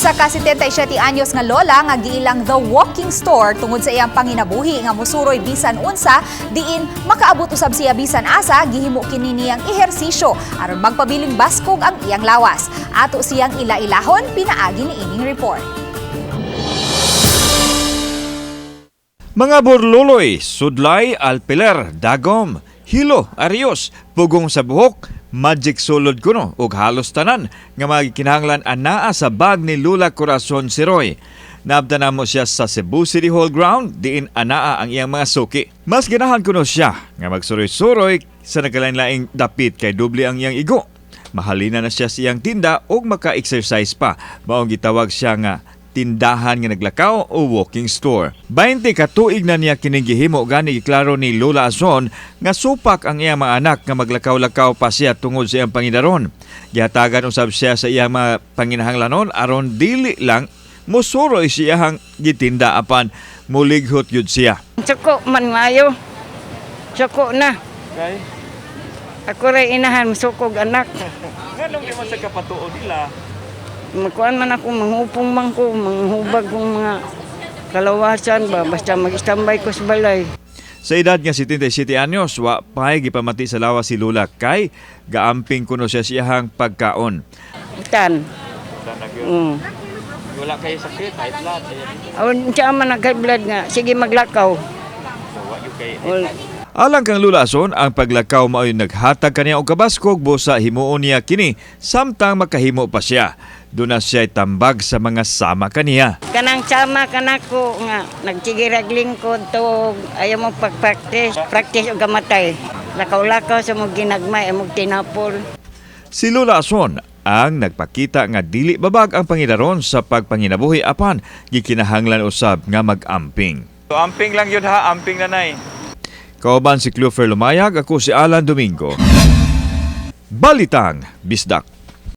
Usa ka 77 anyos nga lola nga giilang The Walking Store tungod sa iyang panginabuhi nga musuroy bisan unsa, diin makaabot usab siya bisan asa, gihimo kini niyang ehersisyo aron magpabiling baskog ang iyang lawas. Ato siyang ila-ilahon pinaagi ni ining report. Mga burluloy, sudlay, alpiler, dagom, hilo, arios, pugong sa buhok, magic sulod kuno ug halos tanan nga mga kinahanglan anaa sa bag ni Lula Corazon Siroy. Naabtan namo siya sa Cebu City Hall ground diin anaa ang iyang mga suki. Mas ganahan kuno siya nga magsuroy-suroy sa nagkalain-laing dapit kay doble ang iyang igo. Mahalina na siya sa iyang tinda ug maka-exercise pa. Maong gitawag siya nga tindahan nga naglakaw o walking store. 20 ka tuig na niya kining gihimo, gani giklaro ni Lola Azon nga supak ang iyang mga anak nga maglakaw-lakaw pa siya tungod sa iyang pangidaron. Gihatagan usab siya sa iyang mga panginahanglanon aron dili lang musuroy siyahang gitinda apan mulighot yun siya. Suko man maayo. Suko na. Okay. Ako ray inahan, musukog anak. Nganong di man sa kapatuo nila? Magkuan man ako, manghupong man ko, manghubag kong mga kalawasan ba, basta mag-standby ko sa balay. Sa edad nga 77 anyos, wa pay gipamati sa lawas si Lula kay gaamping kuno siya siyahang pagkaon. Tan. Wala kayo sakit, high blood. Ayan. Awan siya man nag high blood nga, sige maglakaw. So, wa gyud kay Wala. Alang kang Lula Azon, ang paglakaw mao'y naghatag kaniya og kabaskog busa himuon niya kini samtang makahimo pa siya. Duna siya tambag sa mga sama kaniya. Kanang sama kanako nga nagsigirag lingkod to ayaw mo pag-practice, practice og kamatay. Lakaw-lakaw sa mong ginagmay, among tinapol. Si Lula Azon ang nagpakita nga dili babag ang pangidaron sa pagpanginabuhi apan gikinahanglan usab nga mag-amping. So, amping lang yun ha, amping nanay. Kauban si Clufer Lumayag, ako si Alan Domingo. Balitang Bisdak.